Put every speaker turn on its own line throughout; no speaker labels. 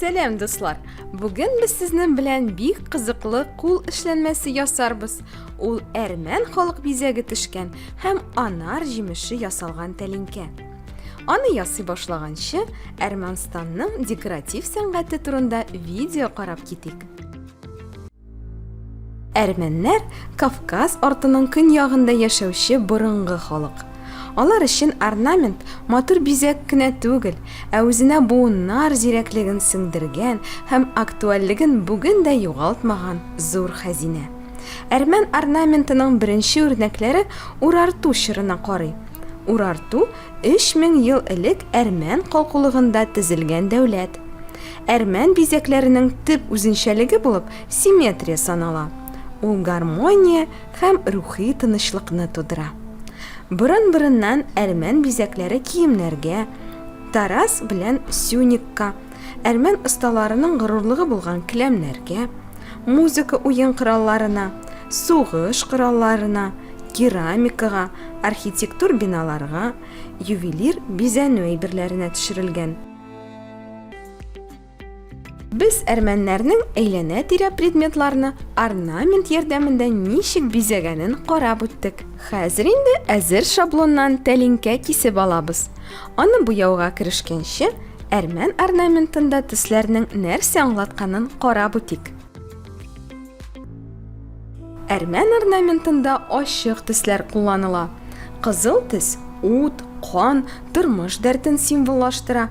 Сәлам, дуслар! Бүген без сезнең белән бик кызыклы кул эшләнмәсе ясарбыз. Ул әрмән халык бизәге төшкән һәм анар җимеше ясалган тәлинкә. Аны ясый башлаганчы, Әрмәнстанның декоратив сәнгате турында видео карап китик. Әрмәннәр Кавказ артының көньягында яшәүче борынгы халык. Алар өчен орнамент матур бизәк кенә түгел, ә үзенә буыннар зирәклеген сеңдергән һәм актуальлеген бүген дә югалтмаган зур хәзинә. Әрмән орнаментының беренче үрнәкләре Урарту чорына карый. Урарту, 3000 ел элек әрмән калкулыгында төзелгән дәүләт. Әрмән бизәкләренең төп үзенчәлеге булып симметрия санала. Ул гармония һәм рухи тынычлыкны тудыра. Борын-борыннан әрмән бизәкләре киемнәргә, Тарас белән Сюникка, әрмән осталарының горурлыгы булган келәмнәргә, музыка уен коралларына, сугыш коралларына, керамикага, архитектур биналарга, ювелир бизәнү әйберләренә төшерелгән. Без әрмәннәрнең әйләнә-тирә предметларны орнамент ярдәмендә ничек бизәгәнен карап үттек. Хәзер инде әзер шаблоннан тәлинкә кисеп алабыз. Аны буяуга керешкәнче, әрмән орнаментында төсләрнең нәрсә аңлатканын карап үтик. Әрмән орнаментында ачык төсләр кулланыла. Кызыл төс ут, кан, тормыш дәртен символлаштыра.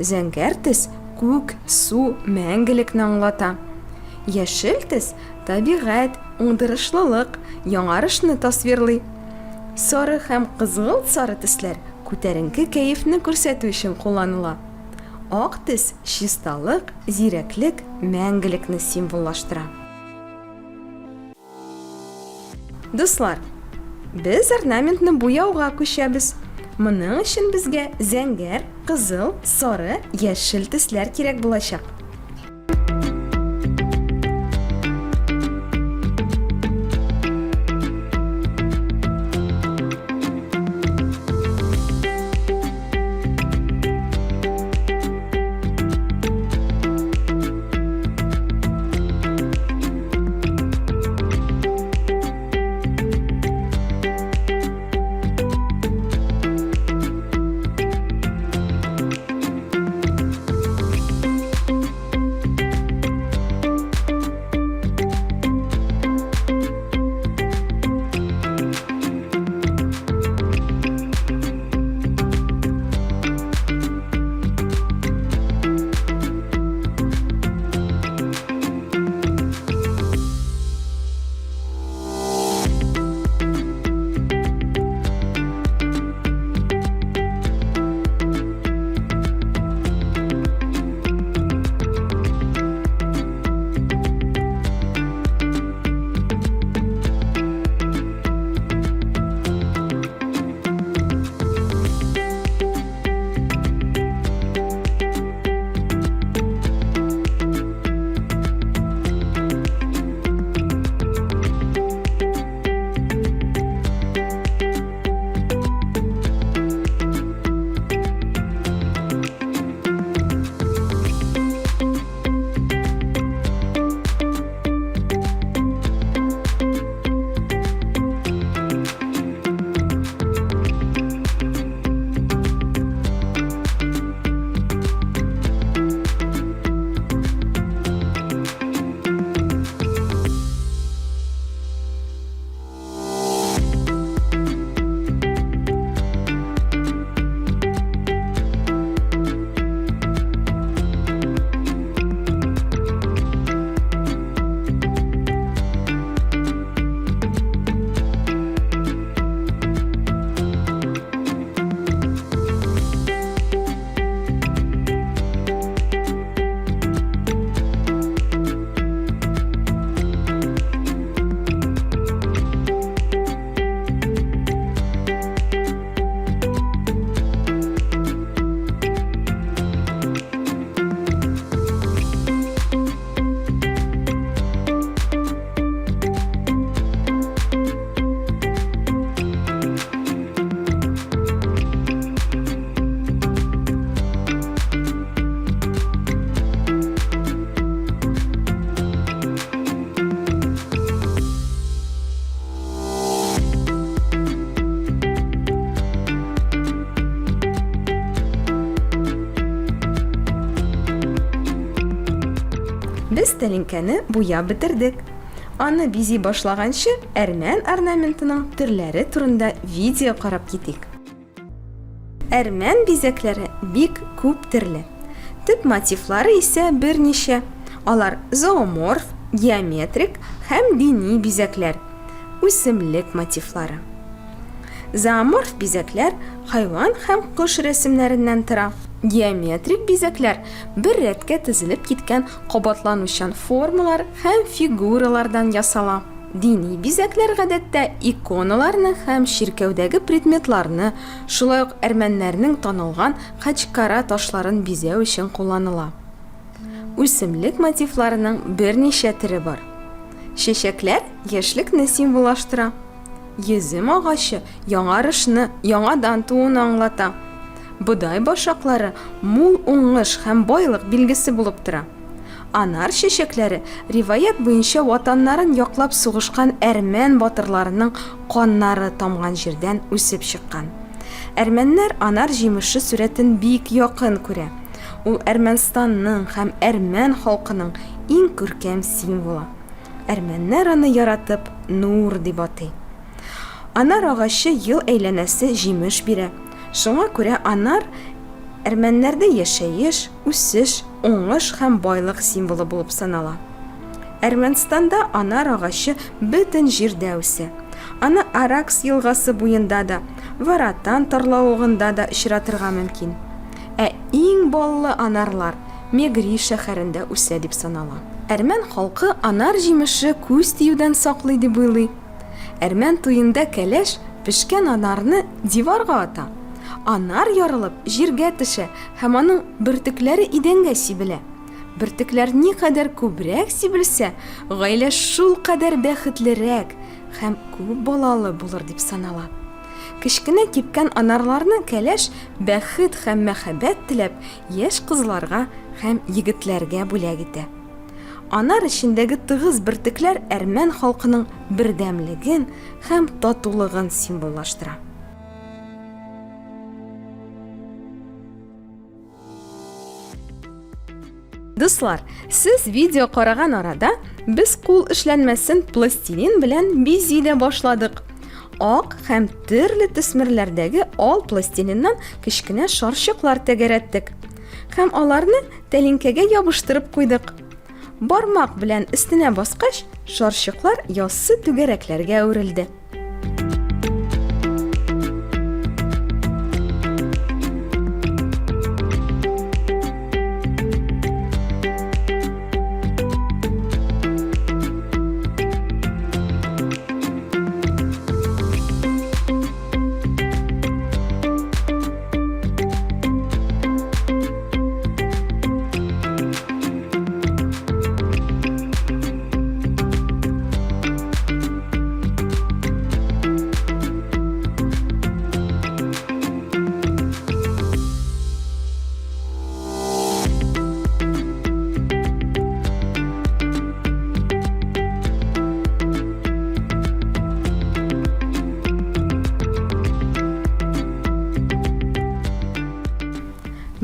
Зәңгәр төс күк, су, мәңгелекне аңлата. Яшел төс табигать, уңдырышлылык, яңарышны тасвирлый. Сары һәм кызгылт сары төсләр күтәренке кәефне күрсәтү өчен кулланыла. Ак төс чисталык, зирәклек, мәңгелекне символлаштыра. Дуслар, без орнаментны буяуга күчәбез. Моның өчен безгә зәңгәр, кызыл, сары, яшел төсләр кирәк булачак. тәлинкәне буяп бетердек. Аны бизи башлаганчы, әрмән орнаментының төрләре турында видео карап китик. Әрмән бизәкләре бик күп төрле. Төп мотивлары исә берничә. Алар зооморф, геометрик һәм дини бизәкләр, үсемлек мотивлары. Зооморф бизәкләр хайван һәм кош рәсемнәреннән тора. Геометрик бизәкләр бер рәткә тезелеп киткән кабатланучан формалар һәм фигуралардан ясала. Дини бизәкләр гадәттә иконаларны һәм чиркәүдәге предметларны, шулай ук әрмәннәрнең танылган хачкара ташларын бизәү өчен кулланыла. Үсемлек мотивларының берничә төре бар. Чәчәкләр яшьлекне символлаштыра. Йөзем агачы яңарышны, яңадан тууны аңлата. Бодай башаклары мул уңыш һәм байлык билгесе булып тора. Анар чәчәкләре риваять буенча ватаннарын яклап сугышкан әрмән батырларының каннары тамган җирдән үсеп чыккан. Әрмәннәр анар җимеше сурәтен бик якын күрә. Ул Әрмәнстанның һәм әрмән халкының иң күркәм символы. Әрмәннәр аны яратып нур дип атый. Анар агачы ел әйләнәсе җимеш бирә. Шуңа күрә анар әрмәннәрдә яшәеш, үсеш, уңыш һәм байлык символы булып санала. Әрмәнстанда анар агачы бөтен җирдә үсә. Аны Аракс елгасы буенда да, Варатан тарлавыгында да очратырга мөмкин. Ә иң баллы анарлар Мегри шәһәрендә үсә дип санала. Әрмән халкы анар җимеше күз тиюдән саклый дип уйлый. Әрмән туенда кәләш пешкән анарны диварга ата. Анар ярылып, җиргә төшә һәм аның бөртекләре идәнгә сибелә. Бөртекләр никадәр күбрәк сибелсә, гаилә шулкадәр бәхетлерәк һәм күп балалы булыр дип санала. Кечкенә кипкән анарларны кәләш бәхет һәм мәхәббәт теләп яшь кызларга һәм егетләргә бүләк итә. Анар эчендәге тыгыз бөртекләр әрмән халкының бердәмлеген һәм татулыгын символлаштыра. Дуслар, сез видео караган арада без кул эшләнмәсен пластилин белән бизи дә башладык. Ак һәм төрле төсмерләрдәге ал пластилиннан кечкенә шарчыклар тәгәрәттек. Һәм аларны тәлинкәгә ябыштырып куйдык. Бармак белән өстенә баскач, шарчыклар яссы түгәрәкләргә әверелде.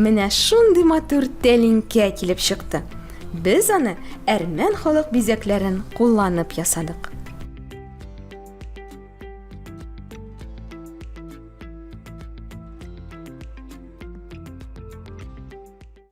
Менә шундый матур тәлинкә килеп чыкты. Без аны әрмән халык бизәкләрен кулланып ясадык.